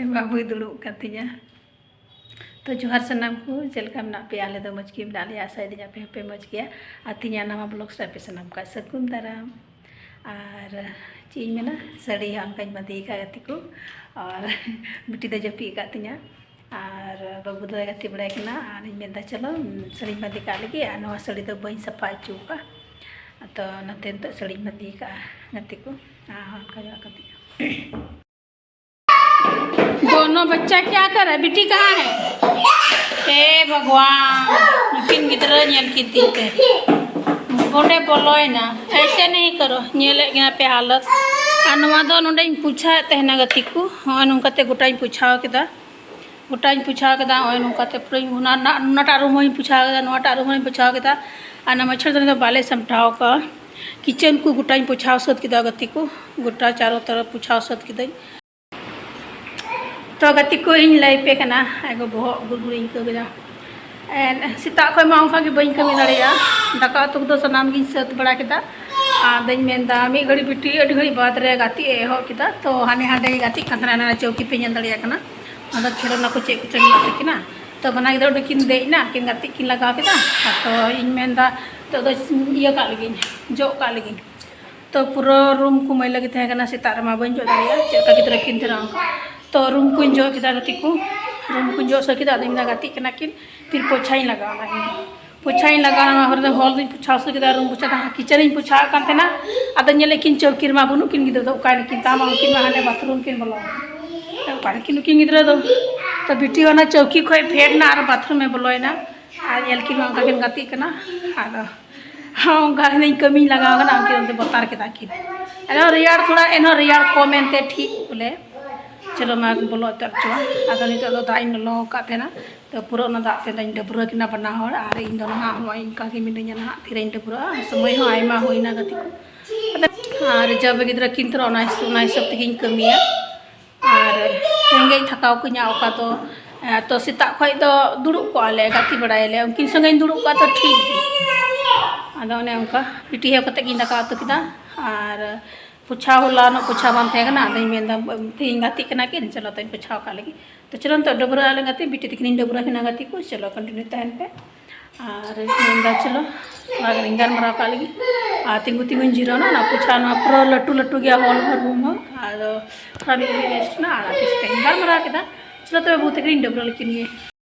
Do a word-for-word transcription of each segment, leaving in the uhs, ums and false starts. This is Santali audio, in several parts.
ᱵᱟᱹᱵᱩᱭ ᱫᱩᱲᱩᱵ ᱠᱟᱱ ᱛᱤᱧᱟ᱾ ᱛᱚ ᱡᱚᱦᱟᱨ ᱥᱟᱱᱟᱢ ᱠᱚ, ᱪᱮᱫ ᱞᱮᱠᱟ ᱢᱮᱱᱟᱜ ᱯᱮᱭᱟ? ᱟᱞᱮ ᱫᱚ ᱢᱚᱡᱽ ᱜᱮ ᱢᱮᱱᱟᱜ ᱞᱮᱭᱟ, ᱟᱥᱟᱭᱮᱫᱟᱹᱧ ᱟᱯᱮ ᱦᱚᱸᱯᱮ ᱢᱚᱡᱽ ᱜᱮᱭᱟ᱾ ᱟᱨ ᱛᱤᱦᱤᱧᱟᱜ ᱱᱟᱣᱟ vlogs ᱨᱮ ᱟᱯᱮ ᱥᱟᱱᱟᱢ ᱠᱚ ᱥᱟᱹᱜᱩᱱ ᱫᱟᱨᱟᱢ᱾ ᱟᱨ ᱪᱮᱫ ᱤᱧ ᱢᱮᱱᱟ, ᱥᱟᱹᱲᱤ ᱦᱚᱸ ᱚᱱᱠᱟᱧ ᱵᱟᱸᱫᱮ ᱟᱠᱟᱫ ᱜᱟᱛᱮ ᱠᱚ, ᱟᱨ ᱵᱤᱴᱤ ᱫᱚ ᱡᱟᱹᱯᱤᱫ ᱟᱠᱟᱫ ᱛᱤᱧᱟ, ᱟᱨ ᱵᱟᱹᱵᱩ ᱫᱚᱭ ᱜᱟᱛᱮ ᱵᱟᱲᱟᱭ ᱠᱟᱱᱟ᱾ ᱟᱨ ᱤᱧ ᱢᱮᱱᱫᱟ ᱪᱚᱞᱚ ᱥᱟᱹᱲᱤᱧ ᱵᱟᱸᱫᱮ ᱠᱟᱜ ᱞᱮᱜᱮ, ᱟᱨ ᱱᱚᱣᱟ ᱥᱟᱹᱲᱤ ᱫᱚ ᱵᱟᱹᱧ ᱥᱟᱯᱷᱟ ᱦᱚᱪᱚ ᱟᱠᱟᱫ, ᱛᱚ ᱚᱱᱟᱛᱮ ᱱᱤᱛᱚᱜ ᱥᱟᱹᱲᱤᱧ ᱵᱟᱸᱫᱮ ᱠᱟᱜᱼᱟ ᱜᱟᱛᱮ ᱠᱚ᱾ ᱟᱨ ᱚᱱᱠᱟ ᱧᱚᱜ ᱠᱟᱛᱮ दोनों बच्चा क्या कर रहा है? बिट्टी कहाँ है? हे भगवान, ᱱᱩᱠᱤᱱ ᱜᱤᱫᱽᱨᱟᱹ ᱧᱮᱞ ᱠᱤᱱ ᱛᱤᱧ ᱯᱮ, ᱚᱸᱰᱮ ᱵᱚᱞᱚᱭᱮᱱᱟ᱾ ऐसे नहीं करो, ᱧᱮᱞᱮᱫ ᱜᱮᱭᱟ ᱯᱮ ᱦᱟᱞᱚᱛ᱾ ᱟᱨ ᱱᱚᱣᱟ ᱫᱚ ᱱᱚᱰᱮᱧ ᱯᱳᱪᱷᱟᱣᱮᱫ ᱛᱟᱦᱮᱱᱟ ᱜᱟᱛᱮ ᱠᱚ, ᱦᱚᱸᱜᱼᱚᱭ ᱱᱚᱝᱠᱟᱛᱮ ᱜᱚᱴᱟᱧ ᱯᱳᱪᱷᱟᱣ ᱠᱮᱫᱟ, ᱜᱚᱴᱟᱧ ᱯᱳᱪᱷᱟᱣ ᱠᱮᱫᱟ᱾ ᱱᱚᱜᱼᱚᱭ ᱱᱚᱝᱠᱟᱛᱮ ᱯᱩᱨᱟᱹᱧ, ᱚᱱᱟ ᱨᱮᱱᱟᱜ, ᱚᱱᱟᱴᱟᱜ ᱨᱩᱢ ᱦᱚᱸᱧ ᱯᱳᱪᱷᱟᱣ ᱠᱮᱫᱟ, ᱱᱚᱣᱟᱴᱟᱜ ᱨᱩᱢ ᱦᱚᱸᱧ ᱯᱳᱪᱷᱟᱣ ᱠᱮᱫᱟ᱾ ᱟᱨ ᱚᱱᱟ ᱢᱟᱪᱷᱟᱲ ᱫᱟᱹᱱᱤ ᱫᱚ ᱵᱟᱞᱮ ᱥᱟᱢᱴᱟᱣ ᱠᱟᱜᱼᱟ᱾ ᱠᱤᱪᱮᱱ ᱠᱚ ᱜᱚᱴᱟᱧ ᱯᱳᱪᱷᱟᱣ ᱥᱟᱹᱛ ᱠᱮᱫᱟ ᱜᱟᱛᱮ ᱠᱚ, ᱜᱚᱴᱟ ᱪᱟᱨᱚ ᱛᱟᱨᱚ ᱯᱳᱪᱷᱟᱣ ᱥᱟᱹᱛ ᱠᱮᱫᱟᱹᱧ᱾ ᱛᱚ ᱜᱟᱛᱮ ᱠᱚ, ᱤᱧ ᱞᱟᱹᱭ ᱯᱮ ᱠᱟᱱᱟ, ᱟᱭᱜᱚ ᱵᱚᱦᱚᱜ ᱜᱩᱨᱜᱩᱨᱤᱧ ᱟᱹᱭᱠᱟᱹᱣ ᱠᱮᱫᱟ᱾ And ᱥᱮᱛᱟᱜ ᱠᱷᱚᱱ ᱢᱟ ᱚᱱᱠᱟ ᱜᱮ ᱵᱟᱹᱧ ᱠᱟᱹᱢᱤ ᱫᱟᱲᱮᱭᱟᱜᱼᱟ᱾ ᱫᱟᱠᱟ ᱩᱛᱩ ᱠᱚᱫᱚ ᱥᱟᱱᱟᱢ ᱜᱤᱧ ᱥᱟᱹᱛ ᱵᱟᱲᱟ ᱠᱮᱫᱟ᱾ ᱟᱫᱚᱧ ᱢᱮᱱᱫᱟ ᱢᱤᱫ ᱜᱷᱟᱹᱲᱤᱡ ᱵᱤᱴᱤ ᱟᱹᱰᱤ ᱜᱷᱟᱹᱲᱤᱡ ᱵᱟᱫᱽ ᱨᱮ ᱜᱟᱛᱮᱜ ᱮ ᱮᱦᱚᱵ ᱠᱮᱫᱟ᱾ ᱛᱚ ᱦᱟᱱᱮ ᱦᱟᱸᱰᱮᱭ ᱜᱟᱛᱮᱜ ᱠᱟᱱ ᱛᱟᱦᱮᱱᱟ, ᱦᱟᱱᱟ ᱪᱟᱹᱣᱠᱤ ᱯᱮ ᱧᱮᱞ ᱫᱟᱲᱮᱭᱟᱜ ᱠᱟᱱᱟ, ᱟᱫᱚ ᱠᱷᱮᱞᱳᱱᱟ ᱠᱚ ᱪᱮᱫ ᱠᱚᱪᱚ ᱢᱮᱱᱟᱜ ᱛᱟᱹᱠᱤᱱᱟ᱾ ᱛᱚ ᱵᱟᱱᱟ ᱜᱤᱫᱽᱨᱟᱹ ᱚᱸᱰᱮ ᱠᱤᱱ ᱫᱮᱡ ᱮᱱᱟ, ᱟᱹᱠᱤᱱ ᱜᱟᱛᱮᱜ ᱠᱤᱱ ᱞᱟᱜᱟᱣ ᱠᱮᱫᱟ᱾ ᱟᱫᱚ ᱤᱧ ᱢᱮᱱᱫᱟ ᱱᱤᱛᱚᱜ ᱫᱚ ᱤᱭᱟᱹ ᱠᱟᱜ ᱞᱮᱜᱤᱧ, ᱡᱚᱜ ᱠᱟᱜ ᱞᱮᱜᱤᱧ᱾ ᱛᱚ ᱯᱩᱨᱟᱹ ᱨᱩᱢ ᱠᱚ ᱢᱟᱹᱭᱞᱟᱹ ᱜᱮ ᱛᱟᱦᱮᱸ ᱠᱟᱱᱟ, ᱥᱮᱛᱟᱜ ᱨᱮᱢᱟ ᱵᱟᱹᱧ ᱡᱚᱜ ᱫᱟᱲᱮᱭᱟᱜᱼᱟ, ᱪᱮᱫ ᱞᱮᱠᱟ ᱜᱤᱫᱽᱨᱟᱹ ᱠᱤᱱ ᱫᱷᱟᱨᱟ ᱚᱱᱠᱟ᱾ ᱛᱚ ᱨᱩᱢ ᱠᱚᱧ ᱡᱚᱜ ᱠᱮᱫᱟ ᱜᱟᱛᱮ ᱠᱚ, ᱨᱩᱢ ᱠᱚᱧ ᱡᱚᱜ ᱥᱟᱹᱛ ᱠᱮᱫᱟ᱾ ᱟᱫᱚᱧ ᱢᱮᱱᱫᱟ ᱜᱟᱛᱮᱜ ᱠᱟᱱᱟ ᱠᱤᱱ, ᱯᱷᱤᱨ ᱯᱳᱪᱷᱟᱧ ᱞᱟᱜᱟᱣ ᱮᱱᱟ ᱤᱧ ᱫᱚ᱾ ᱯᱳᱪᱷᱟᱧ ᱞᱟᱜᱟᱣ ᱮᱱᱟ, ᱦᱚᱨ ᱫᱚ ᱦᱚᱞ ᱫᱚᱧ ᱯᱳᱪᱷᱟᱣ ᱥᱟᱹᱛ ᱠᱮᱫᱟ, ᱨᱩᱢ ᱯᱳᱪᱷᱟ ᱫᱚ ᱠᱤᱪᱮᱱ ᱤᱧ ᱯᱳᱪᱷᱟᱣᱮᱫ ᱠᱟᱱ ᱛᱟᱦᱮᱱᱟ᱾ ᱟᱫᱚ ᱧᱮᱞᱮᱫ ᱠᱤᱱ ᱪᱟᱹᱣᱠᱤ ᱨᱮᱢᱟ ᱵᱟᱹᱱᱩᱜ ᱠᱤᱱ ᱜᱤᱫᱽᱨᱟᱹ ᱫᱚ, ᱚᱠᱟᱭ ᱱᱟᱹᱠᱤᱱ? ᱛᱟᱢᱟ ᱩᱱᱠᱤᱱ ᱢᱟ ᱦᱟᱸᱰᱮ ᱵᱟᱛᱷᱨᱩᱢ ᱠᱤᱱ ᱵᱚᱞᱚ ᱮᱱᱟ᱾ ᱚᱠᱟ ᱨᱮᱠᱤᱱ ᱱᱩᱠᱤᱱ ᱜᱤᱫᱽᱨᱟᱹ ᱫᱚ? ᱛᱚ ᱵᱤᱴᱤ ᱚᱱᱟ ᱪᱟᱹᱣᱠᱤ ᱠᱷᱚᱱ ᱯᱷᱮᱰ ᱮᱱᱟ ᱟᱨ ᱵᱟᱛᱷᱨᱩᱢ ᱮ ᱵᱚᱞᱚᱭᱮᱱᱟ᱾ ᱟᱨ ᱧᱮᱞ ᱠᱤᱱ ᱢᱟ ᱚᱱᱠᱟ ᱠᱤᱱ ᱜᱟᱛᱮᱜ ᱠᱟᱱᱟ᱾ ᱟᱫᱚ ᱦᱚᱸ, ᱚᱱᱠᱟ ᱤᱧ ᱠᱟᱹᱢᱤᱧ ᱞᱟᱜᱟᱣ ᱠᱟᱱᱟ, ᱩᱱᱠᱤᱱ ᱚᱱᱛᱮ ᱵᱚᱛᱟᱨ ᱠᱮᱫᱟ ᱠᱤᱱ᱾ ᱮᱱᱦᱚᱸ ᱨᱮᱭᱟᱲ ᱛᱷᱚᱲᱟ, ᱮᱱᱦᱚᱸ ᱨᱮᱭᱟᱲ ᱠᱚᱢ ᱮᱱᱛᱮ ᱴᱷᱤᱠ ᱵᱚᱞᱮ᱾ ᱪᱚᱞᱚ ᱢᱟ ᱵᱚᱞᱚ ᱩᱛᱟᱹᱨ ᱦᱚᱪᱚᱣᱟ᱾ ᱟᱫᱚ ᱱᱤᱛᱚᱜ ᱫᱚ ᱫᱟᱜ ᱤᱧ ᱞᱚᱞᱚ ᱟᱠᱟᱫ ᱛᱟᱦᱮᱱᱟ, ᱛᱚ ᱯᱩᱨᱟᱹ ᱚᱱᱟ ᱫᱟᱜ ᱛᱮᱫᱚᱧ ᱰᱟᱹᱵᱽᱨᱟᱹ ᱠᱤᱱᱟ ᱵᱟᱱᱟ ᱦᱚᱲ᱾ ᱟᱨ ᱤᱧ ᱫᱚ ᱱᱟᱦᱟᱜ ᱦᱚᱸᱜᱼᱚᱭ ᱤᱱᱠᱟ ᱜᱮ ᱢᱤᱱᱟᱹᱧᱟ ᱱᱟᱦᱟᱜ, ᱛᱤᱨᱮᱧ ᱰᱟᱹᱵᱽᱨᱟᱹᱜᱼᱟ᱾ ᱥᱚᱢᱚᱭ ᱦᱚᱸ ᱟᱭᱢᱟ ᱦᱩᱭᱱᱟ ᱜᱟᱛᱮ ᱠᱚ᱾ ᱟᱫᱚ ᱟᱨ ᱡᱟᱵᱮ ᱜᱤᱫᱽᱨᱟᱹ ᱠᱤᱱ ᱛᱚᱨᱟ ᱚᱱᱟ ᱦᱤᱥᱟᱹᱵ, ᱚᱱᱟ ᱦᱤᱥᱟᱹᱵ ᱛᱮᱜᱮᱧ ᱠᱟᱹᱢᱤᱭᱟ᱾ ᱟᱨ ᱨᱮᱸᱜᱮᱡ ᱛᱷᱟᱠᱟᱣ ᱠᱚᱧᱟ ᱚᱠᱟ ᱫᱚ, ᱮ, ᱛᱚ ᱥᱮᱛᱟᱜ ᱠᱷᱚᱡ ᱫᱚ ᱫᱩᱲᱩᱵ ᱠᱚᱜᱼᱟ ᱞᱮ, ᱜᱟᱛᱮ ᱵᱟᱲᱟᱭᱟᱞᱮ, ᱩᱱᱠᱤᱱ ᱥᱚᱸᱜᱮᱧ ᱫᱩᱲᱩᱵ ᱠᱚᱜᱼᱟ ᱛᱚ ᱴᱷᱤᱠ ᱜᱮ᱾ ᱟᱫᱚ ᱚᱱᱮ ᱚᱱᱠᱟ ᱯᱤᱴᱤ ᱦᱮᱣ ᱠᱟᱛᱮ ᱜᱤᱧ ᱫᱟᱠᱟ ᱩᱛᱩ ᱠᱮᱫᱟ᱾ ᱟᱨ ᱯᱳᱪᱷᱟᱣ ᱦᱚᱞᱟᱱᱚᱜ ᱯᱳᱪᱷᱟᱣ ᱵᱟᱝ ᱛᱟᱦᱮᱸ ᱠᱟᱱᱟ, ᱟᱫᱚᱧ ᱢᱮᱱᱫᱟ ᱛᱮᱦᱮᱧ ᱜᱟᱛᱮᱜ ᱠᱟᱱᱟ ᱠᱤᱱ, ᱪᱚᱞᱚ ᱛᱚᱧ ᱯᱳᱪᱷᱟᱣ ᱠᱟᱜ ᱞᱮᱜᱮ᱾ ᱛᱚ ᱪᱚᱞᱚ ᱱᱤᱛᱚᱜ ᱰᱟᱹᱵᱽᱨᱟᱹᱜ ᱟᱞᱮ ᱜᱟᱛᱮ, ᱵᱤᱴᱤ ᱛᱟᱹᱠᱤᱱᱤᱧ ᱰᱟᱹᱵᱽᱨᱟᱹ ᱠᱤᱱᱟ ᱜᱟᱛᱮ ᱠᱚ᱾ ᱪᱚᱞᱚ continue ᱛᱟᱦᱮᱱ ᱯᱮ᱾ ᱟᱨ ᱢᱮᱱᱫᱟ ᱪᱚᱞᱚ ᱛᱷᱚᱲᱟ ᱜᱟᱱᱤᱧ ᱜᱟᱞᱢᱟᱨᱟᱣ ᱠᱟᱜ ᱞᱮᱜᱮ᱾ ᱟᱨ ᱛᱤᱸᱜᱩ ᱛᱤᱸᱜᱩᱧ ᱡᱤᱨᱟᱹᱣ ᱮᱱᱟ, ᱚᱱᱟ ᱯᱳᱪᱷᱟᱣ ᱱᱚᱣᱟ ᱯᱩᱨᱟᱹ ᱞᱟᱹᱴᱩ ᱞᱟᱹᱴᱩ ᱜᱮᱭᱟ hall ᱦᱚᱸ room ᱦᱚᱸ, ᱟᱫᱚ ᱛᱷᱚᱲᱟ ᱢᱤᱫ ᱜᱷᱟᱹᱲᱤᱡ rest ᱮᱱᱟ ᱟᱨ ᱟᱯᱮ ᱥᱟᱛᱮᱧ ᱜᱟᱞᱢᱟᱨᱟᱣ ᱠᱮᱫᱟ᱾ ᱪᱚᱞᱚ ᱛᱚᱵᱮ ᱵᱟᱹᱵᱩ ᱛᱟᱹᱠᱤᱱᱤᱧ ᱰᱟᱹᱵᱽᱨᱟᱹ ᱞᱮᱠᱤᱱ ᱜᱮ᱾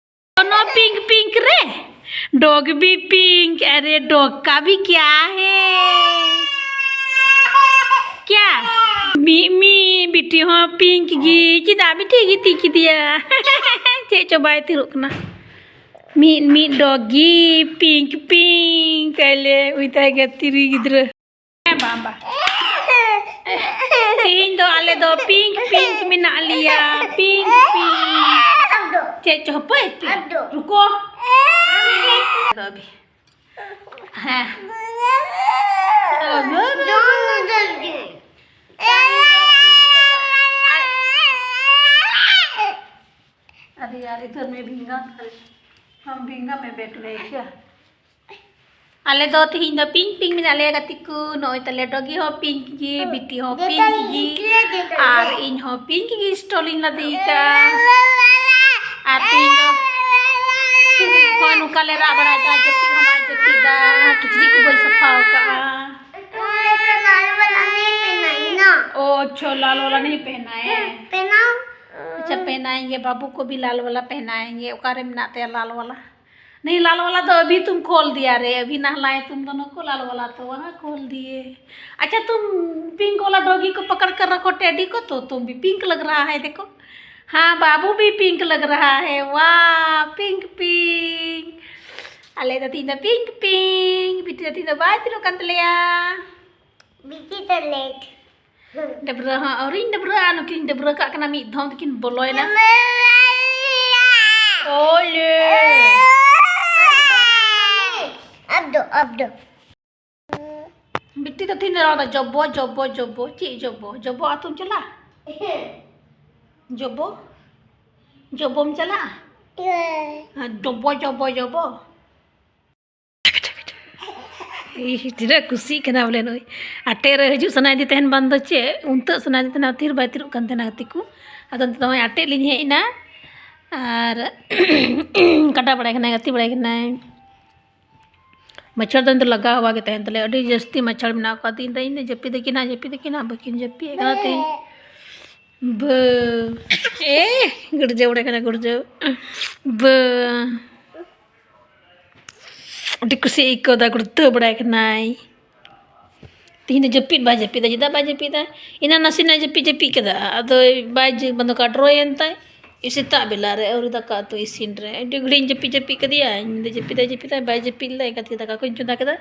दोनों पिंक पिंक रे, डॉग भी पिंक। अरे डॉग का भी क्या है, क्या? ᱢᱤᱫ ᱢᱤᱫ ᱵᱤᱴᱤ ᱦᱚᱸ pink ᱜᱮ, ᱪᱮᱫᱟᱜ ᱵᱤᱴᱤ ᱜᱤᱛᱤᱡ ᱠᱮᱫᱮᱭᱟ? ᱪᱮᱫ ᱪᱚ ᱵᱟᱭ ᱛᱷᱤᱨᱚᱜ ᱠᱟᱱᱟ᱾ ᱢᱤᱫ ᱢᱤᱫ doggy pink pink ᱟᱞᱮ ᱩᱭᱛᱟᱭ ᱜᱟᱛᱮ ᱨᱮ ᱜᱤᱫᱽᱨᱟᱹ᱾ ᱦᱮᱸ, ᱵᱟᱝ, ᱵᱟᱝ᱾ ᱛᱮᱦᱮᱧ ᱫᱚ ᱟᱞᱮ ᱫᱚ pink pink ᱢᱮᱱᱟᱜ ᱞᱮᱭᱟ, pink pink᱾ ᱪᱮᱫ ᱪᱚ ᱦᱟᱯᱳᱭ ᱛᱮ? ᱨᱩᱠᱚ᱾ ᱦᱮᱸ᱾ अरे यार, इधर में भींगा, हम भींगा में बैठ गए क्या? ᱟᱞᱮ ᱫᱚ ᱛᱤᱦᱤᱧ ᱫᱚ pink pink ᱢᱮᱱᱟᱜ ᱞᱮᱭᱟ ᱜᱟᱛᱮ ᱠᱚ᱾ ᱱᱚᱜᱼᱚᱭ ᱛᱟᱞᱮ doggy ᱦᱚᱸ pink ᱜᱮ, ᱵᱤᱴᱤ ᱦᱚᱸ pink ᱜᱮ, ᱟᱨ ᱤᱧ ᱦᱚᱸ pink ᱜᱮ stole ᱤᱧ ᱞᱟᱫᱮ ᱟᱠᱟᱫᱼᱟ᱾ ᱟᱨ ᱛᱤᱦᱤᱧ ᱫᱚ ᱦᱚᱸ ᱱᱚᱝᱠᱟ ᱞᱮ ᱨᱟᱜ ᱵᱟᱲᱟᱭᱮᱫᱟ, ᱡᱟᱹᱯᱤᱫ ᱦᱚᱸ ᱵᱟᱭ ᱡᱟᱹᱯᱤᱫ ᱮᱫᱟ, ᱠᱤᱪᱨᱤᱡ ᱠᱚ ᱵᱟᱹᱧ ᱥᱟᱯᱷᱟ ᱟᱠᱟᱫᱼᱟ᱾ ओ अच्छा, लाल वाला नहीं पहना है। अच्छा, पहनाएंगे, बाबू को भी लाल वाला पहनाएंगे। ᱚᱠᱟᱨᱮ ᱢᱮᱱᱟᱜ ᱛᱟᱭᱟ ᱞᱟᱞ ᱣᱟᱞᱟ? नहीं, लाल वाला तो अभी तुम खोल दिया रे, अभी नहलाए तुम दोनों को, लाल वाला तो वहाँ खोल दिए। अच्छा, तुम पिंक वाला डॉगी को पकड़ कर रखो, टेडी को, तो तुम भी पिंक लग रहा है। देखो, हाँ, बाबू भी पिंक लग रहा है। वाह, पिंक पिंक। ᱟᱞᱮ ᱫᱚ ᱛᱤᱦᱤᱧ ᱫᱚ pink pink, ᱵᱤᱴᱤ ᱫᱚ ᱛᱤᱦᱤᱧ ᱫᱚ ᱵᱟᱭ ᱛᱤᱨᱚᱜ ᱠᱟᱱ ᱛᱟᱞᱮᱭᱟ᱾ ᱵᱤᱴᱤ ᱫᱚ late᱾ ᱰᱟᱹᱵᱽᱨᱟᱹ ᱦᱚᱸ ᱟᱹᱣᱨᱤᱧ ᱰᱟᱹᱵᱽᱨᱟᱹᱜᱼᱟ, ᱱᱩᱠᱤᱱ ᱰᱟᱹᱵᱽᱨᱟᱹ ᱠᱟᱜ ᱠᱟᱱᱟ, ᱢᱤᱫ ᱫᱷᱚᱢ ᱛᱮᱠᱤᱱ ᱵᱚᱞᱚᱭᱮᱱᱟ᱾ ᱳᱞᱮ᱾ ᱟᱵ ᱫᱚ, ᱟᱵ ᱫᱚ᱾ ᱵᱤᱴᱤ ᱫᱚ ᱛᱤᱦᱤᱧ ᱫᱚ ᱨᱚᱲ ᱫᱟ, ᱡᱚᱵᱚ, ᱡᱚᱵᱚ, ᱡᱚᱵᱚ᱾ ᱪᱮᱫ ᱡᱚᱵᱚ? ᱡᱚᱵᱚ ᱟᱹᱛᱩᱢ ᱪᱟᱞᱟᱜᱼᱟ? ᱡᱚᱵᱚ? ᱡᱚᱵᱚᱢ ᱪᱟᱞᱟᱜᱼᱟ? ᱦᱮᱸ, ᱡᱚᱵᱚ, ᱡᱚᱵᱚ, ᱡᱚᱵᱚ᱾ ᱤᱦ, ᱛᱤᱱᱟᱹᱜ ᱠᱩᱥᱤᱜ ᱠᱟᱱᱟ ᱵᱚᱞᱮ ᱱᱩᱭ᱾ ᱟᱴᱮᱫ ᱨᱮ ᱦᱤᱡᱩᱜ ᱥᱟᱱᱟᱭᱮᱫᱮ ᱛᱟᱦᱮᱱ, ᱵᱟᱝ ᱫᱚ ᱪᱮᱫ, ᱩᱱᱛᱟᱹᱜ ᱥᱟᱱᱟᱭᱮᱫᱮ ᱛᱟᱦᱮᱱᱟ, ᱛᱷᱤᱨ ᱵᱟᱭ ᱛᱷᱤᱨᱚᱜ ᱠᱟᱱ ᱛᱟᱦᱮᱱᱟ ᱜᱟᱛᱮ ᱠᱚ᱾ ᱟᱫᱚ ᱱᱤᱛᱚᱜ ᱫᱚ ᱱᱚᱜᱼᱚᱭ ᱟᱴᱮᱫ ᱞᱤᱧ ᱦᱮᱡ ᱮᱱᱟ᱾ ᱟᱨ ᱠᱟᱰᱟ ᱵᱟᱲᱟᱭ ᱠᱟᱱᱟᱭ, ᱜᱟᱛᱮ ᱵᱟᱲᱟᱭ ᱠᱟᱱᱟᱭ᱾ ᱢᱟᱪᱷᱟᱲ ᱫᱚ ᱤᱧ ᱫᱚ ᱞᱟᱜᱟᱣ ᱦᱮᱣᱟ ᱜᱮ ᱛᱟᱦᱮᱱ ᱛᱟᱞᱮᱭᱟ, ᱟᱹᱰᱤ ᱡᱟᱹᱥᱛᱤ ᱢᱟᱪᱷᱟᱲ ᱢᱮᱱᱟᱜ ᱠᱚᱣᱟ᱾ ᱛᱤᱦᱤᱧ ᱫᱚ ᱤᱧ ᱫᱚ ᱡᱟᱹᱯᱤᱫ ᱟᱹᱠᱤᱱ ᱦᱟᱸᱜ, ᱡᱟᱹᱯᱤᱫ ᱟᱹᱠᱤᱱ ᱦᱟᱸᱜ, ᱵᱟᱹᱠᱤᱱ ᱡᱟᱹᱯᱤᱫ ᱟᱠᱟᱫᱟ ᱛᱤᱦᱤᱧ᱾ ᱵᱟᱹ, ᱮ, ᱜᱩᱲᱡᱟᱹᱣ ᱵᱟᱲᱟᱭ ᱠᱟᱱᱟ, ᱜᱩᱲᱡᱟᱹᱣ᱾ ᱵᱟᱹ, ᱟᱹᱰᱤ ᱠᱩᱥᱤ ᱟᱹᱭᱠᱟᱹᱣ ᱫᱟ, ᱜᱩᱲᱛᱟᱹᱣ ᱵᱟᱲᱟᱭ ᱠᱟᱱᱟᱭ᱾ ᱛᱤᱦᱤᱧ ᱫᱚ ᱡᱟᱹᱯᱤᱫ ᱵᱟᱭ ᱡᱟᱹᱯᱤᱫᱟ᱾ ᱪᱮᱫᱟᱜ ᱵᱟᱭ ᱡᱟᱹᱯᱤᱫᱟ? ᱮᱱᱟᱝ ᱱᱟᱥᱮᱱᱟᱜ ᱡᱟᱹᱯᱤᱫ, ᱡᱟᱹᱯᱤᱫ ᱠᱟᱫᱟ, ᱟᱫᱚ ᱵᱟᱭ ᱡᱟᱹ-, ᱵᱚᱱᱫᱚ ᱠᱟᱜᱼᱟ, ᱰᱨᱚᱭᱮᱱ ᱛᱟᱭ᱾ ᱥᱮᱛᱟᱜ ᱵᱮᱞᱟ ᱨᱮ ᱟᱹᱣᱨᱤ ᱫᱟᱠᱟ ᱩᱛᱩ ᱤᱥᱤᱱ ᱨᱮ ᱟᱹᱰᱤ ᱜᱷᱟᱹᱲᱤᱡ ᱤᱧ ᱡᱟᱹᱯᱤᱫ, ᱡᱟᱹᱯᱤᱫ ᱠᱟᱫᱮᱭᱟ᱾ ᱤᱧ ᱫᱚ ᱡᱟᱹᱯᱤᱫᱟᱭ, ᱡᱟᱹᱯᱤᱫᱟᱭ, ᱵᱟᱭ ᱡᱟᱹᱯᱤᱫ ᱞᱮᱫᱟ᱾ ᱮᱱᱠᱷᱟᱱ ᱫᱟᱠᱟ ᱠᱚᱧ ᱪᱚᱸᱫᱟ ᱠᱮᱫᱟ᱾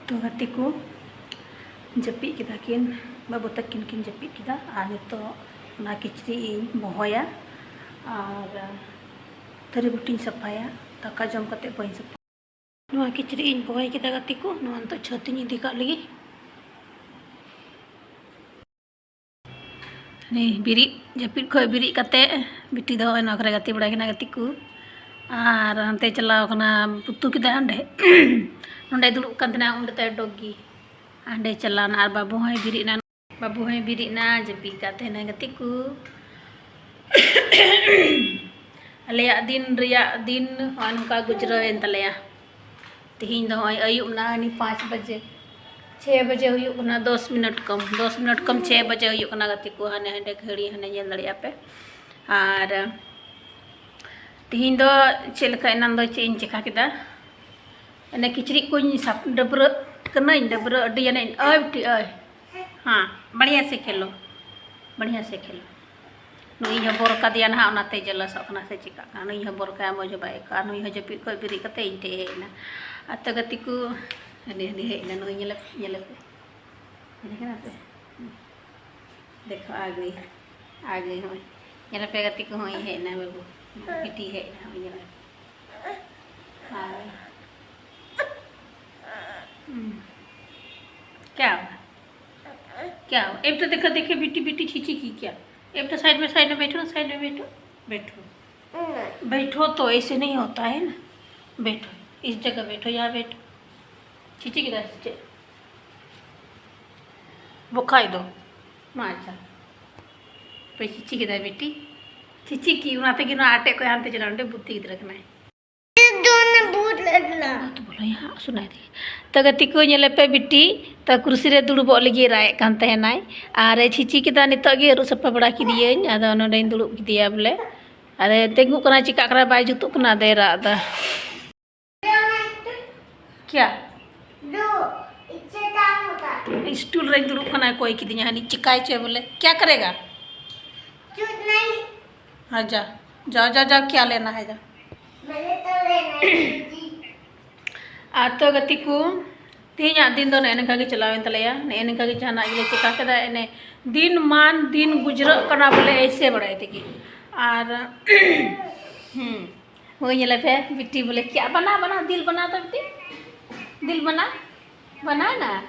ᱛᱚ ᱜᱟᱛᱮ ᱠᱚ, ᱡᱟᱹᱯᱤᱫ ᱠᱮᱫᱟ ᱠᱤᱱ, ᱵᱟᱹᱵᱩ ᱛᱟᱹᱠᱤᱱ ᱠᱤᱱ ᱡᱟᱹᱯᱤᱫ ᱠᱮᱫᱟ᱾ ᱟᱨ ᱱᱤᱛᱚᱜ ᱚᱱᱟ ᱠᱤᱪᱨᱤᱡ ᱤᱧ ᱵᱚᱦᱚᱭᱟ ᱟᱨ ᱛᱷᱟᱹᱨᱤ ᱵᱟᱹᱴᱤᱧ ᱥᱟᱯᱷᱟᱭᱟ᱾ ᱫᱟᱠᱟ ᱡᱚᱢ ᱠᱟᱛᱮ ᱵᱟᱹᱧ ᱥᱟᱯᱷᱟ᱾ ᱱᱚᱣᱟ ᱠᱤᱪᱨᱤᱡ ᱤᱧ ᱵᱚᱦᱚᱭ ᱠᱮᱫᱟ ᱜᱟᱛᱮ ᱠᱚ, ᱱᱚᱣᱟ ᱱᱤᱛᱚᱜ ᱪᱷᱟᱹᱛ ᱤᱧ ᱤᱫᱤ ᱠᱟᱜ ᱞᱮᱜᱮ᱾ ᱵᱮᱨᱮᱫ, ᱡᱟᱹᱯᱤᱫ ᱠᱷᱚᱱ ᱵᱮᱨᱮᱫ ᱠᱟᱛᱮ ᱵᱤᱴᱤ ᱫᱚ ᱱᱚᱜᱼᱚᱭ ᱱᱚᱣᱟ ᱠᱚᱨᱮ ᱜᱟᱛᱮ ᱵᱟᱲᱟᱭ ᱠᱟᱱᱟ, ᱜᱟᱛᱮ ᱠᱚ᱾ ᱟᱨ ᱦᱟᱱᱛᱮ ᱪᱟᱞᱟᱣ ᱠᱟᱱᱟ, ᱯᱩᱛᱩ ᱠᱮᱫᱟᱭ ᱚᱸᱰᱮ᱾ ᱱᱚᱸᱰᱮ ᱫᱩᱲᱩᱵ ᱠᱟᱱ ᱛᱟᱦᱮᱱᱟ, ᱚᱸᱰᱮ ᱛᱟᱭ ᱰᱚᱜᱽ ᱜᱮ᱾ ᱦᱟᱸᱰᱮ ᱪᱟᱞᱟᱣᱱᱟ᱾ ᱟᱨ ᱵᱟᱹᱵᱩ ᱦᱚᱸᱭ ᱵᱮᱨᱮᱫ ᱮᱱᱟ, ᱵᱟᱹᱵᱩ ᱦᱚᱸᱭ ᱵᱮᱨᱮᱫ ᱮᱱᱟ, ᱡᱟᱹᱯᱤᱫ ᱠᱟᱫ ᱛᱟᱦᱮᱱᱟᱭ ᱜᱟᱛᱮ ᱠᱚ᱾ ᱟᱞᱮᱭᱟᱜ ᱫᱤᱱ ᱨᱮᱭᱟᱜ ᱫᱤᱱ ᱱᱚᱜᱼᱚᱭ ᱱᱚᱝᱠᱟ ᱜᱩᱡᱽᱨᱟᱹᱣ ᱮᱱ ᱛᱟᱞᱮᱭᱟ᱾ ᱛᱮᱦᱮᱧ ᱫᱚ ᱱᱚᱜᱼᱚᱭ ᱟᱹᱭᱩᱵ ᱱᱟ, ᱱᱤ ᱯᱟᱸᱪ ᱵᱟᱡᱮ, ᱪᱷᱮᱭ ᱵᱟᱡᱮ ᱦᱩᱭᱩᱜ ᱠᱟᱱᱟ, ᱫᱚᱥ ᱢᱤᱱᱤᱴ ᱠᱚᱢ, ᱫᱚᱥ ᱢᱤᱱᱤᱴ ᱠᱚᱢ ᱪᱷᱮᱭ ᱵᱟᱡᱮ ᱦᱩᱭᱩᱜ ᱠᱟᱱᱟ ᱜᱟᱛᱮ ᱠᱚ᱾ ᱦᱟᱱᱮ ᱦᱟᱸᱰᱮ ᱜᱷᱟᱹᱲᱤ ᱦᱟᱱᱮ ᱧᱮᱞ ᱫᱟᱲᱮᱭᱟᱜᱼᱟ ᱯᱮ᱾ ᱟᱨ ᱛᱮᱦᱮᱧ ᱫᱚ ᱪᱮᱫ ᱞᱮᱠᱟ, ᱮᱱᱟᱝ ᱫᱚ ᱪᱮᱫ ᱤᱧ ᱪᱮᱠᱟ ᱠᱮᱫᱟ, ᱮᱱᱮ ᱠᱤᱪᱨᱤᱡ ᱠᱚᱧ ᱥᱟᱯ-, ᱰᱟᱹᱵᱽᱨᱟᱹᱜ ᱠᱟᱹᱱᱟᱹᱧ, ᱰᱟᱹᱵᱽᱨᱟᱹᱜ ᱟᱹᱰᱤ ᱮᱱᱮᱡ, ᱟᱹᱭ ᱵᱤᱴᱤ ᱟᱹᱭ, ᱦᱮᱸ, ᱵᱟᱲᱤᱭᱟ ᱥᱮ ᱠᱷᱮᱞᱳ, ᱵᱟᱲᱤᱭᱟ ᱥᱮ ᱠᱷᱮᱞᱳ᱾ ᱱᱩᱭ ᱤᱧ ᱦᱚᱵᱚᱨ ᱠᱟᱫᱮᱭᱟ ᱱᱟᱦᱟᱜ, ᱚᱱᱟᱛᱮ ᱡᱮᱞᱟᱥᱚᱜ ᱠᱟᱱᱟ ᱥᱮ ᱪᱤᱠᱟᱜ ᱠᱟᱱᱟ᱾ ᱱᱩᱭ ᱤᱧ ᱦᱚᱵᱚᱨ ᱠᱟᱭᱟ, ᱢᱚᱡᱽ ᱦᱚᱸ ᱵᱟᱭ ᱟᱹᱭᱠᱟᱹᱜᱼᱟ᱾ ᱱᱩᱭ ᱦᱚᱸ ᱡᱟᱹᱯᱤᱫ ᱠᱷᱚᱱ ᱵᱮᱨᱮᱫ ᱠᱟᱛᱮ ᱤᱧ ᱴᱷᱮᱱ ᱦᱮᱡ ᱮᱱᱟ᱾ ᱟᱛᱳ ᱜᱟᱛᱮ ᱠᱚ, ᱦᱟᱹᱱᱤ, ᱦᱟᱹᱱᱤ ᱦᱮᱡ ᱮᱱᱟ, ᱱᱩᱭ ᱧᱮᱞᱮ, ᱧᱮᱞᱮ ᱯᱮ, ᱧᱮᱞᱮ ᱠᱟᱱᱟ ᱯᱮ? ᱫᱮᱠᱷᱚ, ᱟ ᱜᱟᱭ, ᱟ ᱜᱟᱭ, ᱦᱚᱸᱜᱼᱚᱭ᱾ ᱧᱮᱞᱮ ᱯᱮ ᱜᱟᱛᱮ ᱠᱚ, ᱦᱚᱸᱜᱼᱚᱭ ᱦᱮᱡ ᱮᱱᱟ ᱵᱟᱹᱵᱩ᱾ ᱵᱤᱴᱤ ᱦᱮᱡ ᱮᱱᱟ, ᱦᱚᱸᱜᱼᱚᱭ ᱧᱮᱞᱮ ᱯᱮ᱾ ᱦᱳᱭ᱾ हम्म। क्या हुआ? क्या हुआ? एक तो देखो, देखो, बिट्टी, बिट्टी, छीछी की क्या? एक तो साइड में, साइड में बैठो ना, साइड में बैठो। बैठो। बैठो तो ऐसे नहीं होता है ना। बैठो, इस जगह बैठो, यहाँ बैठो। छीछी किधर से? वो खाई दो। ᱢᱟ ᱟᱪᱪᱷᱟ᱾ ᱯᱮ ᱪᱤᱪᱤ ᱠᱮᱫᱟᱭ ᱵᱤᱴᱤ᱾ ᱪᱤᱪᱤ ᱠᱤ, ᱚᱱᱟ ᱛᱮᱜᱮ ᱱᱚᱣᱟ ᱟᱴᱮᱫ ᱠᱚᱭ ᱦᱟᱱᱛᱮ ᱪᱟᱞᱟᱜᱼᱟ, ᱚᱸᱰᱮ ᱵᱩᱫᱽᱫᱷᱤ ᱜᱤᱫᱽᱨᱟᱹ ᱠᱟᱱᱟᱭ᱾ ᱫᱚ ᱚᱱᱟ ᱵᱷᱩᱛ ᱞᱮᱠᱟ᱾ ᱵᱟᱝ ᱛᱚ ᱵᱚᱞᱚᱭᱟ, ᱥᱩᱱᱟᱭ ᱛᱮᱜᱮ᱾ ᱛᱚ ᱜᱟᱛᱮ ᱠᱚ, ᱧᱮᱞᱮ ᱯᱮ ᱵᱤᱴᱤ, ᱛᱚ ᱠᱩᱨᱥᱤ ᱨᱮ ᱫᱩᱲᱩᱵᱚᱜ ᱞᱟᱹᱜᱤᱫ ᱨᱟᱜ ᱮᱫ ᱠᱟᱱ ᱛᱟᱦᱮᱱᱟᱭ᱾ ᱟᱨ ᱪᱤᱪᱤ ᱠᱮᱫᱟ, ᱱᱤᱛᱚᱜ ᱜᱮ ᱟᱹᱨᱩᱵ ᱥᱟᱯᱷᱟ ᱵᱟᱲᱟ ᱠᱮᱫᱮᱭᱟᱹᱧ᱾ ᱟᱫᱚ ᱱᱚᱸᱰᱮᱧ ᱫᱩᱲᱩᱵ ᱠᱮᱫᱮᱭᱟ ᱵᱚᱞᱮ᱾ ᱟᱫᱚ ᱛᱤᱸᱜᱩᱜ ᱠᱟᱱᱟ, ᱪᱤᱠᱟᱜ ᱠᱟᱱᱟ, ᱵᱟᱭ ᱡᱩᱛᱩᱜ ᱠᱟᱱᱟ, ᱟᱫᱚᱭ ᱨᱟᱜ ᱮᱫᱟ᱾ क्या? ᱫᱩ, ᱤᱪᱪᱷᱟᱹ ᱛᱟᱢ ᱠᱟ᱾ ᱥᱴᱩᱞ ᱨᱮᱧ ᱫᱩᱲᱩᱵ ᱠᱟᱱᱟ, ᱠᱚᱭ ᱠᱤᱫᱤᱧᱟ, ᱦᱟᱹᱱᱤ ᱪᱤᱠᱟᱭ ᱪᱚᱭ ᱵᱚᱞᱮ᱾ क्या करेगा? कुछ नहीं। हाँ, जा। जा, जा, जा, क्या लेना है, जा। मैंने तो लेना है, जी। ᱟᱨ ᱛᱚ ᱜᱟᱛᱮ ᱠᱚ, ᱛᱮᱦᱮᱧᱟᱜ ᱫᱤᱱ ᱫᱚ ᱱᱮᱜᱼᱮ ᱱᱤᱝᱠᱟ ᱜᱮ ᱪᱟᱞᱟᱣᱮᱱ ᱛᱟᱞᱮᱭᱟ᱾ ᱱᱮᱜᱼᱮ ᱱᱤᱝᱠᱟ ᱜᱮ ᱡᱟᱦᱟᱱᱟᱜ ᱜᱮᱞᱮ ᱪᱮᱠᱟ ᱠᱮᱫᱟ, ᱮᱱᱮ ᱫᱤᱱ ᱢᱟᱱ ᱫᱤᱱ ᱜᱩᱡᱽᱨᱟᱹᱜ ᱠᱟᱱᱟ ᱵᱚᱞᱮ, ᱮᱭᱥᱮ ᱵᱟᱲᱟᱭ ᱛᱮᱜᱮ᱾ ᱟᱨ, ᱦᱩᱸ, ᱦᱳᱭ, ᱧᱮᱞᱮ ᱯᱮ, ᱵᱤᱴᱤ ᱵᱚᱞᱮ, क्या बना, बना, दिल बना तो बिट्टी, दिल बना, बनाना,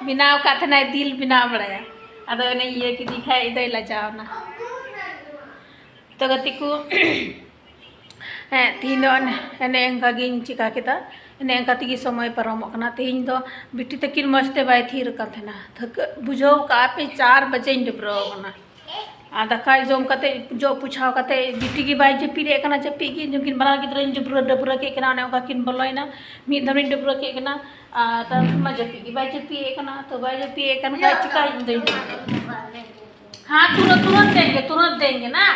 ᱵᱮᱱᱟᱣ ᱠᱟᱜ ᱛᱟᱦᱮᱱᱟᱭ, ᱫᱤᱞ ᱵᱮᱱᱟᱣ ᱵᱟᱲᱟᱭᱟ᱾ ᱟᱫᱚ ᱚᱱᱮᱧ ᱤᱭᱟᱹ ᱠᱮᱫᱮ ᱠᱷᱟᱡ ᱫᱚᱭ ᱞᱟᱡᱟᱣ ᱮᱱᱟ᱾ ᱛᱚ ᱜᱟᱛᱮ ᱠᱚ, ᱦᱮᱸ, ᱛᱤᱦᱤᱧ ᱫᱚ ᱚᱱᱮ, ᱚᱱᱮ ᱚᱱᱠᱟ ᱜᱤᱧ ᱪᱤᱠᱟ ᱠᱮᱫᱟ, ᱚᱱᱮ ᱚᱱᱠᱟ ᱛᱮᱜᱮ ᱥᱚᱢᱚᱭ ᱯᱟᱨᱚᱢᱚᱜ ᱠᱟᱱᱟ᱾ ᱛᱤᱦᱤᱧ ᱫᱚ ᱵᱤᱴᱤ ᱛᱟᱹᱠᱤᱱ ᱢᱚᱡᱽ ᱛᱮ ᱵᱟᱭ ᱛᱷᱤᱨ ᱟᱠᱟᱱ ᱛᱟᱦᱮᱱᱟ, ᱛᱷᱟᱹᱠᱟᱹ ᱵᱩᱡᱷᱟᱹᱣ ᱠᱟᱜᱼᱟ ᱯᱮ, ᱪᱟᱨ ᱵᱟᱡᱮᱧ ᱰᱟᱹᱵᱽᱨᱟᱹᱣ ᱟᱠᱟᱱᱟ᱾ ᱟᱨ ᱫᱟᱠᱟ ᱡᱚᱢ ᱠᱟᱛᱮ, ᱡᱚᱜ ᱯᱚᱪᱷᱟᱣ ᱠᱟᱛᱮ, ᱵᱤᱴᱤ ᱜᱮ ᱵᱟᱭ ᱡᱟᱹᱯᱤᱫ ᱮᱫ ᱠᱟᱱᱟ, ᱡᱟᱹᱯᱤᱫ ᱜᱮ, ᱱᱩᱠᱤᱱ ᱵᱟᱱᱟᱨ ᱜᱤᱫᱽᱨᱟᱹᱧ ᱰᱟᱹᱵᱽᱨᱟᱹ, ᱰᱟᱹᱵᱽᱨᱟᱹ ᱠᱮᱫ ᱠᱤᱱᱟ, ᱚᱱᱮ ᱚᱱᱠᱟ ᱠᱤᱱ ᱵᱚᱞᱚᱭᱮᱱᱟ᱾ ᱢᱤᱫ ᱫᱷᱟᱣᱤᱧ ᱰᱟᱹᱵᱽᱨᱟᱹ ᱠᱮᱫ ᱠᱤᱱᱟ, ᱟᱨ ᱛᱟᱨ ᱢᱟ ᱡᱟᱹᱯᱤᱫ ᱜᱮ ᱵᱟᱭ ᱡᱟᱹᱯᱤᱫ ᱮᱫ ᱠᱟᱱᱟ᱾ ᱛᱚ ᱵᱟᱭ ᱡᱟᱹᱯᱤᱫ ᱮᱫ ᱠᱟᱱ ᱠᱷᱟᱡ ᱪᱤᱠᱟᱹᱭ ᱤᱧ ᱫᱚᱧ? हाँ, तुरंत, तुरंत देंगे, तुरंत देंगे ना।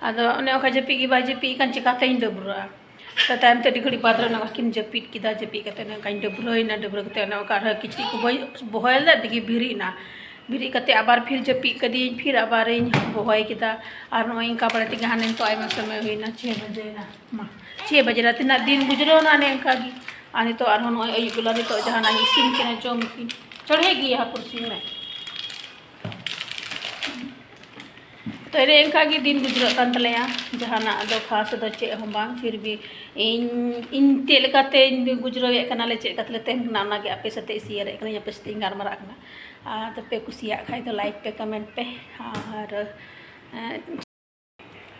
ᱟᱫᱚ ᱚᱱᱮ ᱚᱱᱠᱟ ᱡᱟᱹᱯᱤᱫ ᱜᱮ ᱵᱟᱭ ᱡᱟᱹᱯᱤᱫ ᱠᱟᱱ, ᱪᱤᱠᱟᱹᱛᱮᱧ ᱰᱟᱹᱵᱽᱨᱟᱹᱜᱼᱟ? ᱛᱚ ᱛᱟᱭᱚᱢ ᱛᱮ ᱟᱹᱰᱤ ᱜᱷᱟᱹᱲᱤᱡ ᱵᱟᱫᱽ ᱨᱮ ᱚᱱᱮ ᱚᱱᱠᱟ ᱠᱤᱱ ᱡᱟᱹᱯᱤᱫ ᱠᱮᱫᱟ, ᱡᱟᱹᱯᱤᱫ ᱠᱟᱛᱮ ᱚᱱᱮ ᱚᱱᱠᱟᱧ ᱰᱟᱹᱵᱽᱨᱟᱹᱭᱮᱱᱟ, ᱰᱟᱹᱵᱽᱨᱟᱹ ᱠᱟᱛᱮ ᱚᱱᱮ ᱚᱱᱠᱟ ᱟᱨᱦᱚᱸ ᱠᱤᱪᱨᱤᱡ ᱠᱚ ᱵᱟᱹᱧ ᱵᱚᱦᱚᱭ ᱞᱮᱫ ᱛᱮᱜᱮ ᱵᱮᱨᱮᱫ ᱮᱱᱟ᱾ ᱵᱮᱨᱮᱫ ᱠᱟᱛᱮ ᱟᱵᱟᱨ ᱯᱷᱤᱨ ᱡᱟᱹᱯᱤᱫ ᱠᱟᱫᱤᱭᱟᱹᱧ, ᱯᱷᱤᱨ ᱟᱵᱟᱨᱤᱧ ᱵᱚᱦᱚᱭ ᱠᱮᱫᱟ᱾ ᱟᱨ ᱱᱚᱜᱼᱚᱭ ᱤᱱᱠᱟ ᱵᱟᱲᱟ ᱛᱮᱜᱮ ᱦᱟᱱᱮ ᱱᱤᱛᱚᱜ ᱟᱭᱢᱟ ᱥᱚᱢᱚᱭ ᱦᱩᱭᱱᱟ, ᱪᱷᱮ ᱵᱟᱡᱮᱭᱮᱱᱟ᱾ ᱢᱟ, ᱪᱷᱮ ᱵᱟᱡᱮ ᱨᱮ ᱛᱤᱱᱟᱹᱜ ᱫᱤᱱ ᱜᱩᱡᱨᱟᱹᱣ ᱮᱱᱟ ᱚᱱᱮ ᱚᱱᱠᱟ ᱜᱮ᱾ ᱟᱨ ᱱᱤᱛᱚᱜ ᱟᱨᱦᱚᱸ ᱱᱚᱜᱼᱚᱭ ᱟᱹᱭᱩᱵ ᱵᱮᱞᱟ ᱱᱤᱛᱚᱜ ᱡᱟᱦᱟᱱᱟᱜ ᱤᱧ ᱤᱥᱤᱱ ᱠᱤᱱᱟ, ᱡᱚᱢ ᱠᱤᱱ᱾ ᱪᱚᱲᱦᱮ ᱜᱮᱭᱟ ᱦᱟᱹᱯᱩᱨ ᱥᱤᱢ ᱢᱮ᱾ ᱛᱚ ᱮᱱᱮ ᱮᱱᱠᱟ ᱜᱮ ᱫᱤᱱ ᱜᱩᱡᱨᱟᱹᱜ ᱠᱟᱱ ᱛᱟᱞᱮᱭᱟ, ᱡᱟᱦᱟᱱᱟᱜ ᱫᱚ ᱠᱷᱟᱥ ᱫᱚ ᱪᱮᱫ ᱦᱚᱸ ᱵᱟᱝ, ᱯᱷᱤᱨ ᱵᱷᱤ ᱤᱧ, ᱤᱧ ᱪᱮᱫ ᱞᱮᱠᱟᱛᱮᱧ ᱜᱩᱡᱨᱟᱹᱣᱮᱫ ᱠᱟᱱᱟ, ᱞᱮ ᱪᱮᱫ ᱞᱮᱠᱟᱛᱮᱞᱮ ᱛᱟᱦᱮᱱ ᱠᱟᱱᱟ, ᱚᱱᱟᱜᱮ ᱟᱯᱮ ᱥᱟᱛᱮ ᱥᱮᱭᱟᱨᱮᱫ ᱠᱟᱹᱱᱟᱹᱧ, ᱟᱯᱮ ᱥᱟᱛᱮ ᱤᱧ ᱜᱟᱞᱢᱟᱨᱟᱜ ᱠᱟᱱᱟ᱾ ᱟᱨ ᱛᱚᱯᱮ ᱠᱩᱥᱤᱭᱟᱜ ᱠᱷᱟᱡ ᱫᱚ ᱞᱟᱭᱤᱠ ᱯᱮ, ᱠᱚᱢᱮᱱᱴ ᱯᱮ᱾ ᱟᱨ ᱮᱸ,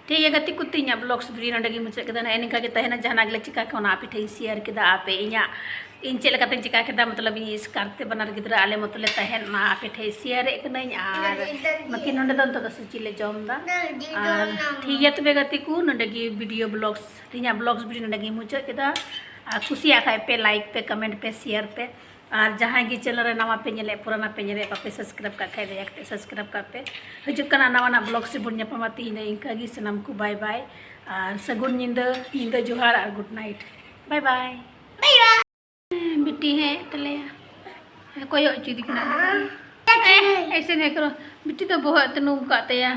ᱴᱷᱤᱠ ᱜᱮᱭᱟ ᱜᱟᱛᱮ ᱠᱚ, ᱛᱮᱦᱮᱧᱟᱜ ᱵᱞᱚᱜᱥ ᱵᱷᱤᱰᱤᱭᱳ ᱱᱚᱸᱰᱮ ᱜᱮ ᱢᱩᱪᱟᱹᱫ ᱠᱮᱫᱟ᱾ ᱱᱮᱜᱼᱮ ᱱᱤᱝᱠᱟ ᱜᱮ ᱛᱟᱦᱮᱱᱟ, ᱡᱟᱦᱟᱱᱟᱜ ᱜᱮᱞᱮ ᱪᱤᱠᱟ ᱠᱟᱜ ᱚᱱᱟ ᱟᱯᱮ ᱴᱷᱮᱱ ᱤᱧ ᱥᱮᱭᱟᱨ ᱠᱮᱫᱟ᱾ ᱟᱯᱮ ᱤᱧᱟᱹᱜ, ᱤᱧ ᱪᱮᱫ ᱞᱮᱠᱟᱛᱮᱧ ᱪᱤᱠᱟ ᱠᱮᱫᱟ, ᱢᱚᱛᱞᱚᱵ ᱤᱧ ᱮᱥᱠᱟᱨ ᱛᱮ ᱵᱟᱱᱟᱨ ᱜᱤᱫᱽᱨᱟᱹ ᱟᱞᱮ ᱢᱚᱛᱚ ᱞᱮ ᱛᱟᱦᱮᱱ ᱢᱟ, ᱟᱯᱮ ᱴᱷᱮᱱ ᱥᱮᱭᱟᱨᱮᱫ ᱠᱟᱹᱱᱟᱹᱧ᱾ ᱟᱨ ᱵᱟᱹᱠᱤ ᱱᱚᱸᱰᱮ ᱫᱚ ᱱᱤᱛᱚᱜ ᱫᱚ ᱥᱩᱪᱤ ᱞᱮ ᱡᱚᱢ ᱮᱫᱟ᱾ ᱟᱨ ᱴᱷᱤᱠ ᱜᱮᱭᱟ ᱛᱚᱵᱮ ᱜᱟᱛᱮ ᱠᱚ, ᱱᱚᱸᱰᱮ ᱜᱮ ᱵᱷᱤᱰᱤᱭᱳ ᱵᱞᱚᱜᱥ, ᱛᱮᱦᱮᱧᱟᱜ ᱵᱞᱚᱜᱥ ᱵᱷᱤᱰᱤᱭᱳ ᱱᱚᱸᱰᱮ ᱜᱮᱧ ᱢᱩᱪᱟᱹᱫ ᱠᱮᱫᱟ᱾ ᱟᱨ ᱠᱩᱥᱤᱭᱟᱜ ᱠᱷᱟᱡ ᱯᱮ ᱞᱟᱭᱤᱠ ᱯᱮ, ᱠᱚᱢᱮᱱᱴ ᱯᱮ, ᱥᱮᱭᱟᱨ ᱯᱮ᱾ ᱟᱨ ᱡᱟᱦᱟᱸᱭ ᱜᱮ ᱪᱮᱱᱮᱞ ᱨᱮ ᱱᱟᱣᱟ ᱯᱮ ᱧᱮᱞᱮᱫ, ᱯᱩᱨᱟᱱᱟ ᱯᱮ ᱧᱮᱞᱮᱫ, ᱵᱟᱯᱮ ᱥᱟᱵᱥᱠᱨᱟᱭᱤᱵ ᱠᱟᱜ ᱠᱷᱟᱡ ᱫᱟᱭᱟ ᱠᱟᱛᱮ ᱥᱟᱵᱥᱠᱨᱟᱭᱤᱵ ᱠᱟᱜ ᱯᱮ᱾ ᱦᱤᱡᱩᱜ ᱠᱟᱱᱟ ᱱᱟᱣᱟᱱᱟᱜ ᱵᱞᱚᱜ ᱥᱮᱵᱚᱱ ᱧᱟᱯᱟᱢᱟ᱾ ᱛᱮᱦᱮᱧ ᱫᱚ ᱤᱱᱠᱟᱹ ᱜᱮ, ᱥᱟᱱᱟᱢ ᱠᱚ ᱵᱟᱭ ᱵᱟᱭ ᱟᱨ ᱥᱟᱹᱜᱩᱱ ᱧᱤᱫᱟᱹ, ᱧᱤᱫᱟᱹ ᱡᱚᱦᱟᱨ ᱟᱨ ᱜᱩᱰ ᱱᱟᱭᱤᱴ, ᱵᱟᱭ ᱵᱟᱭ᱾ ᱵᱤᱴᱤ ᱦᱮᱡ ᱛᱟᱞᱮᱭᱟ, ᱠᱚᱭᱚᱜ ᱦᱚᱪᱚᱭᱮᱫᱮ ᱠᱟᱱᱟ᱾ ᱮᱭᱥᱮ ᱱᱮᱠᱨᱚ, ᱵᱤᱴᱤ ᱫᱚ ᱵᱚᱦᱚᱜ ᱛᱮ ᱱᱚᱝᱠᱟᱜ ᱛᱟᱭᱟ᱾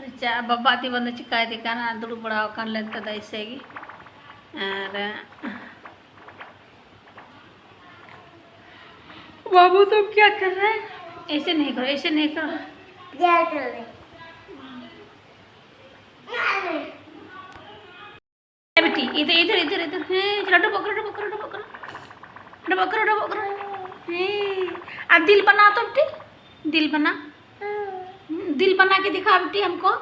ᱟᱪᱪᱷᱟ, ᱵᱟᱵᱟ ᱛᱤ ᱵᱟᱝ ᱫᱚ ᱪᱤᱠᱟᱭ ᱫᱮ ᱠᱟᱱᱟ, ᱫᱩᱲᱩᱵ ᱵᱟᱲᱟ ᱟᱠᱟᱱ ᱞᱮᱱ ᱛᱮ ᱫᱚ ᱮᱭᱥᱮ ᱜᱮ᱾ ᱟᱨ बाबू तुम क्या कर रहे हैं? ऐसे नहीं करो, ऐसे नहीं करो। क्या कर रहे? ए बेटी, इधर, इधर, इधर, इधर। हैं, चलो, डुबो करो, डुबो करो, डुबो करो। पकड़ो डबो करो। हे, आ दिल बनाओ तो बेटी, दिल बना। हम्म, दिल बना के दिखाओ बेटी हमको।